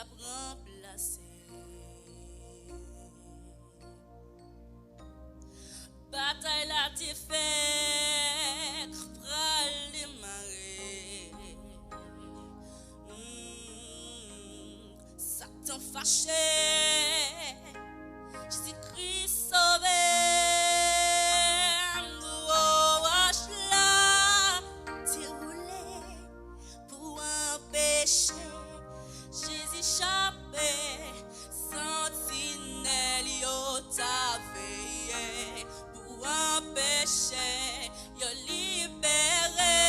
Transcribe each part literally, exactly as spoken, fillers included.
ap ranplase. Batay la te fèk pral demare. Hmm, Satan fache, Jezi Kris sove. Gwo wòch la te woule pou anpeche Jezi chape. Santinèl yo t ap veye pou anpeche yo libere.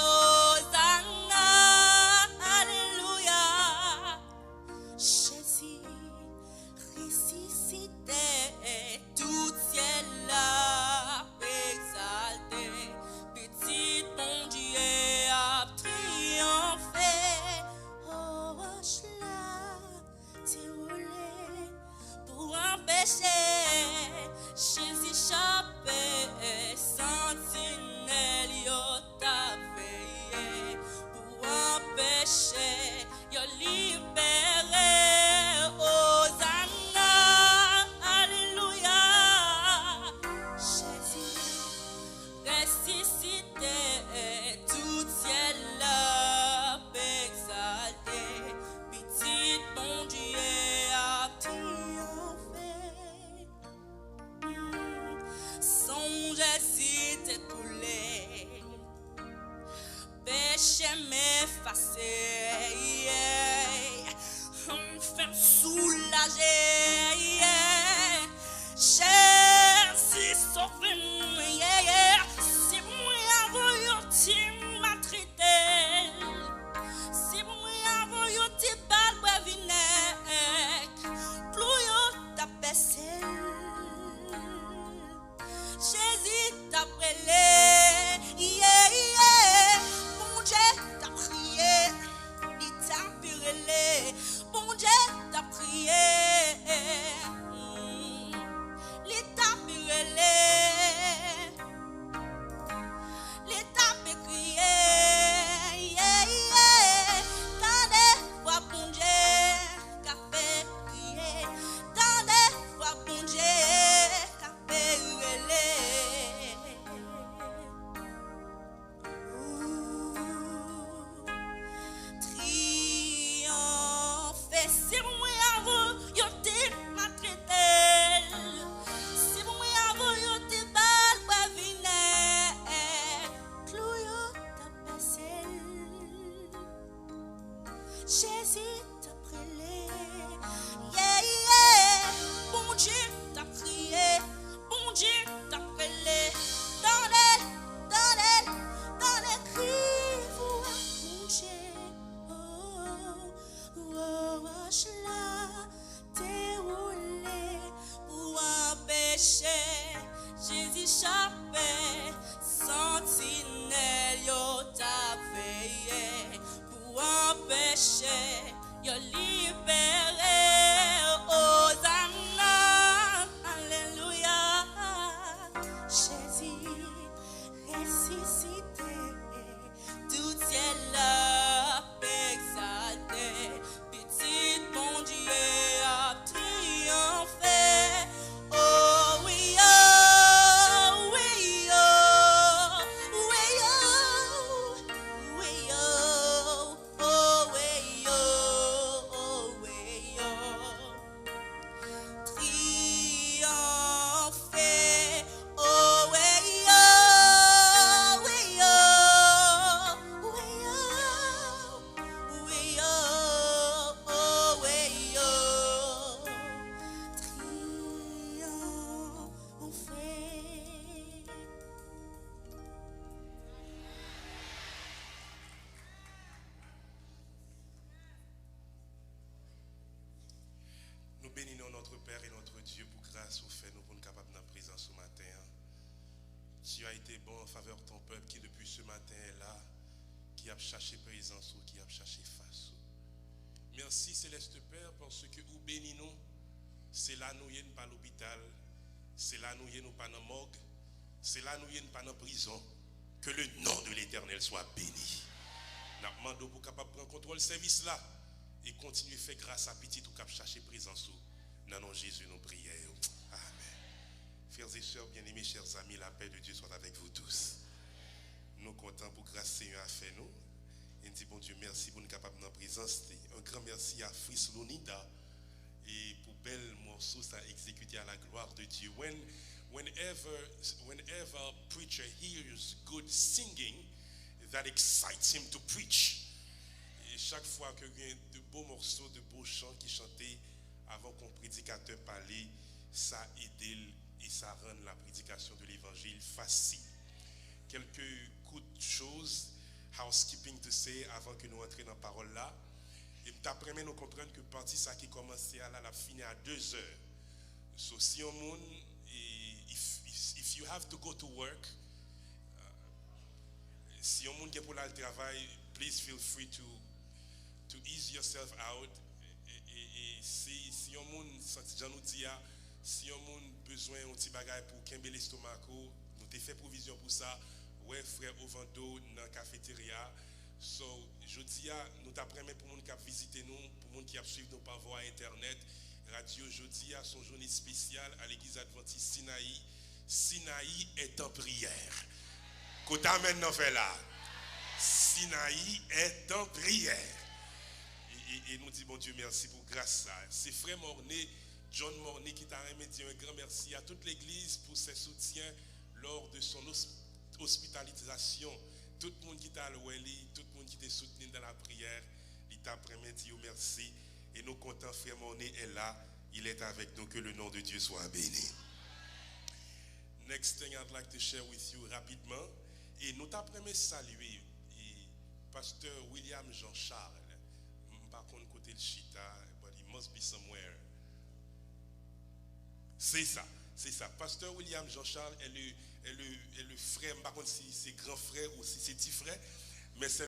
Ozana, alelouya. Jezi resisite, tout syèl la ap egzalte. Pitit Bondye ap triyonfe. O wòch la te woule pou anpeche Jezi chape. Santinèl yo t ap veye pou anpeche yo libere. Ozana, alelouya. Jezi resisite, tout syèl la ap egzalte. Pitit Bondye ap triyonfe. San Jezi te koule, peche m efase, yeah. M fè m soulaje, yeah. Jezi sove m, yeah, yeah. Si mwen avè w yo te maltrete l, si mwen avè w yo te ba l bwè vinèg, klou yo t ap pèse l. Jezi t ap rele, yeah, yeah. Bondye t ap kriye, li t ap rele. Bondye t ap kriye, mm, li t ap rele. Li t ap kriye, yeah, yeah. Tande vwa Bondye k ap fè kriye. Tande vwa Bondye k ap fè rele. Ou triyonfe. Si mwen avè w yo te maltrete l, si mwen avè w yo te ba l bwè vinèg, klou yo t ap pèse l. Jezi t ap rele, yeah, yeah. Bondye t ap kriye, Bondye t ap rele. Tande, tande, tande kri vwa Bondye. Oh, oh, wòch la te woule pou anpeche Jezi chape. Santinèl yo t ap veye pou anpeche yo libere. Ozana, alelouya. Jezi resisite, tout syèl la ap egzalte. Pitit Bondye ap triyonfe. Oh, wi, oh, wi, oh, wi, oh, wi, oh. Oh, wi, oh, oh, wi, oh. Triyonfe. Oh, wi, oh, wi, oh, wi, oh. Wi, oh, oh, wi, oh. Triyonfe. Nou beni non notre Père et notre Dieu pou gras ou fè nou pou n kapab nan prezans ou maten an. Tu as été bon en faveur de ton peuple qui depuis ce matin est là, ki ap chache prezans ou, ki ap chache fas ou. Mèsi Céleste Père paske ou beni nou. Se la nou ye, n pa lopital. Se la nou ye, nou pa nan mòg. Se la nou ye, n pa nan prizon. Que le nom de l'Éternel soit béni. N ap mande w pou w kapab pran kontwòl sèvis la. E kontinye fè gras a pitit ou k ap chache prezans ou. Nan non Jezi nou priye yo. Amen. Frères et sœurs bien-aimés, chers amis, la paix de Dieu soit avec vous tous. Nou kontan pou gras Senyè a fè nou. E n di Bondye mèsi pou n kapab nan prezans li. Un grand merci à Fris Lonida e pou bèl mòso sa egzekite à la gloire de Dieu. When, whenever, whenever preacher hears good singing, that excites him to preach. E chak fwa ke gen de bo mòso, de bo chan ki chante avan ke yon predikatè pale, sa ede l e sa rann la prédication de l'évangile facile. Kèlke kout choz, housekeeping to say, avan ke nou antre nan pawòl la. E m t ap renmen nou konprann ke pati sa ki kòmanse a la, l ap fini a de zè. So, si yon moun, e, if, if, if you have to go to work, uh, si yon moun gen pou l al travay, please feel free to, to ease yourself out. E, e, e, e si, si yon moun santi, jan nou di a, si yon moun bezwen yon ti bagay pou kenbe lestomak ou, nou te fè pwovizyon pou sa. Wè frè Ovando nan kafeterya. So, jodi a, nou t ap renmen pou moun k ap vizite nou, pou moun ki ap swiv nou pa vwa entènèt, radyo jodi a, se yon jounen espesyal a Legliz Advantis Sinayi. Sinayi est en prière. Kote amèn nan fè la? Sinayi est en prière. E, e, e nou di Bondye mèsi pou gras sa. Se frè Morne, John Morne, ki ta renmen di un grand merci à toute l'église pour ses soutiens lors de son os-, hospitalisation. Tout moun ki t al wè li, tout moun ki te soutni l dans la prière, li t ap renmen di yo mèsi. E nou kontan, frè Morne est là, il est avec nous, que le nom de Dieu soit béni. Next thing I'd like to share with you rapidman, e nou t ap renmen salye e, pastè William Jean Charles. M pa konn kote l chita, but he must be somewhere. Se sa, se sa. Pastè William Jean Charles est le, est le, est le frère, m pa konn si se gran frè ou si se ti frè, men se